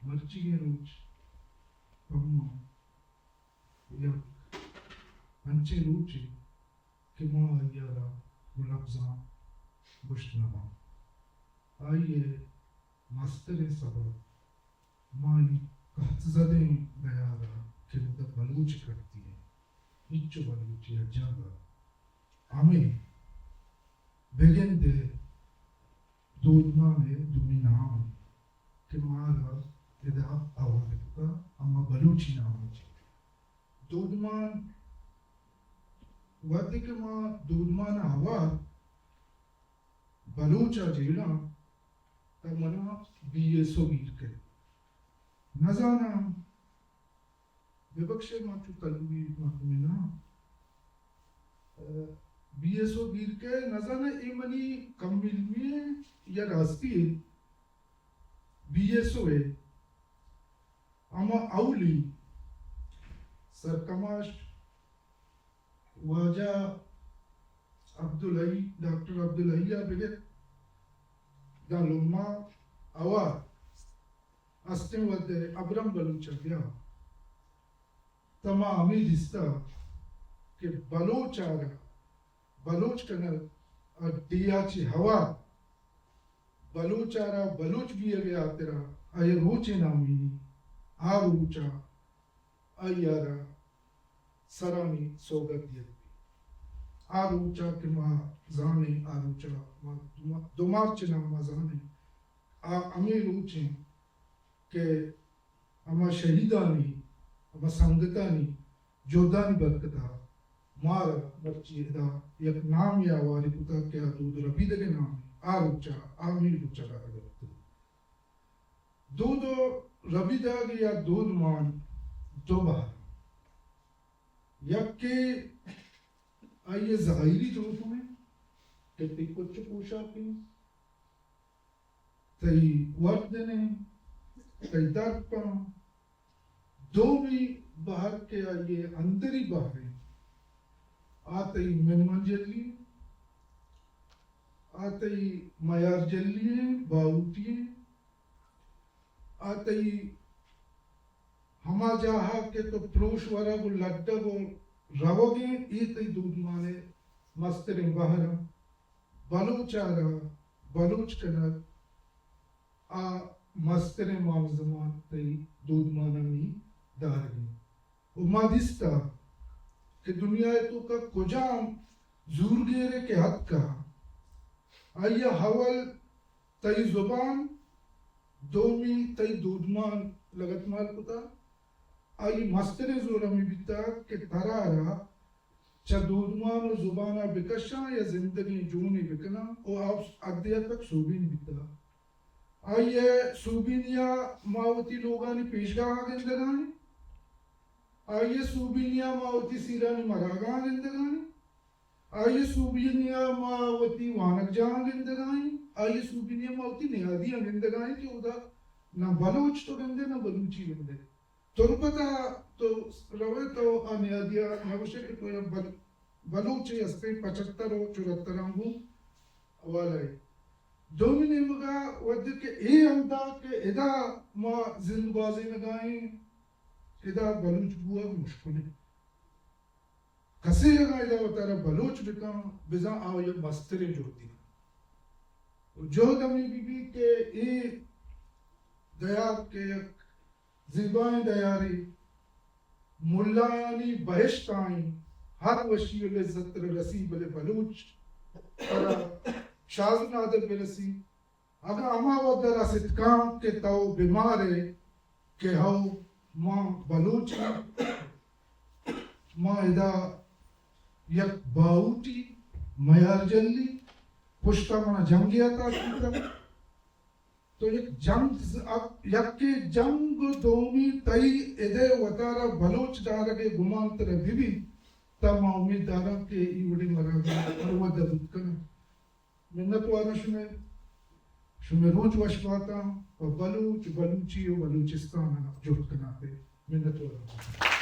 مرچیگیں روچ پہ ما یک انچیں روچے کہ ما آئی ءَ را گوں لبزاں گوشت نہ باں۔ آئی ءِ مستریں سبب مائی قحط زدیں دیار ءَ کہ اودا بلوچ کٹتی ایں، ہچو بلوچے ءَ جنگ ءَ ہمے بگندے دودمان ءِ دومی نام کہ مارا ادا ہوار کتا، ہما بلوچی نام ءَ چہ دودمان۔ وھدے کہ ما دودمان ءَ ہوار بلوچ ءَ جیڑاں، تہ منا بی ایس او گیر کئے۔ نزاناں، ببخشے، ما چو تلوی مردمے نہ آں۔ بی ایس او گیر کئے، نزاناں اے منی کم علمی ایں یا راستی ایں۔ بی ایس او ءِ ہما اولی سرکماش واجہ عبدالحی، ڈاکٹر عبدالحی ءَ بگر داں لمہ ہوار استیں وھدے ابرم بلوچ ءَ بیا، تہ ما ہمے دیستہ کہ بلوچ ءَ را بلوچ کنگ ءَ ڈیھ ءَ چہ ہوار بلوچ ءَ را بلوچ بیگ ءِ ہاترا آئی ءَ روچے نامینی، آ روچ ءَ آئی ءَ را سرانی سوگت دیگ بیت۔ آ روچ ءَ کہ ما زانیں، آ روچ ءَ ما دو ما-، دو مارچ ءِ نام ءَ زانیں، آ ہمے روچ ایں کہ ہما شہیدانی، ہما سنگتانی جہدانی برکت ءَ مارا مرچی ادا یک نامے ءَ ہواری کتگ کہ آ دود ءُ ربیدگ ءِ نام ایں۔ آ روچ ءَ، آ ہمے روچ ءَ را گپتگ۔ دود ءُ ربیدگ یا دودمان دو بہر اَنت۔ یکے آئی ءِ ظاہری دود ایں کہ تئی کچ ءُ پوشاک ایں، تئی وردن ایں، تئی درپ ایں۔ دومی بہر کہ آئی ءِ اندری بہر ایں، آ تئی مہمان جلی ایں، آ تئی میار جلی ایں، باہوٹی ایں، آ تئی ہما جاہ ءَ کہ تو پروش ورگ ءُ لڈگ ءُ روگ ایں، اے تئی دودمان ءِ مستریں بہر ایں۔ بلوچ ءَ را بلوچ کنگ، آ مستریں مالزمان تئی دودمانانی دارگ ایں۔ ءُ ما دیستہ کہ دنیا ءِ توکا کجام زورگیرے کہ اتکہ، آئی ءَ اول تئی زبان، دومی تئی دودمان لگتمال کتہ۔ آئی مستریں زور ہمے بیتگ کہ ترا را چہ دودمان ءُ زبان ءَ بکشاں یا زندگیں جونے بکناں، ءُ آ حدے ءَ تک سوبین بیتگ۔ آئی ءِ سوبینی ءَ ما وتی لوگانی پیشگاہ ءَ گندگ ءَ ایں۔ آئی ءِ سوبینی ءَ ما وتی سیرانی مراگاں گندگ ءَ ایں۔ آئی ءِ سوبینی ءَ ما وتی وانگجاہاں گندگ ءَ ایں۔ آئی ءِ سوبینی ءَ ما وتی نیادیاں گندگ ءَ ایں کہ اودا نہ بلوچ تو گندے، نہ بلوچی گندے۔ تربت ءَ تو روئے، تو آ نیادی ءَ نہ گوشے کہ تو یک بل-، بلوچے ہستیں، پچھتر ءُ چرتراں گوں حوالہ ایں۔ دومی نیمگ ءَ وھدے کہ اے ہند ءَ کہ ادا ما زند گوازینگ ءَ ایں، ادا بلوچ بوگ مشکل ایں۔ کسے اگاں ادا وتارا بلوچ بکن، بزاں آ یک مستریں جہدے۔ ءُ جہد ہمے بہ بیت کہ اے دیار کہ یک زیبائیں دیارے، ملایانی بہشت آئیں، ہر وشی ءُ لذت ترا رسی، بلے بلوچ ترا شاز ءُ نادر برسی۔ اگاں ہما وھد ءَ را ستکاں کہ تو بمارے کہ ہو، ما بلوچ ایں، ما ادا یک باہوٹی، میار جلی، پشت ءَ منا جنگے ءَ تاکینتگ۔ تو یک جنگ ز-، اب یکے جنگ ءُ دومی تئی ادے وتارا بلوچ دارگ ءِ گمان ترا بہ بیت، تہ ما امیت داراں کہ اے وڑیں مراگش ہر وھد ءَ بوت کناں۔ منت واراں شمئے، شمئے روچ وش باتاں، پہ بلوچ، بلوچی ءُ بلوچستان ءَ جہد کنات ئے۔ منت واراں۔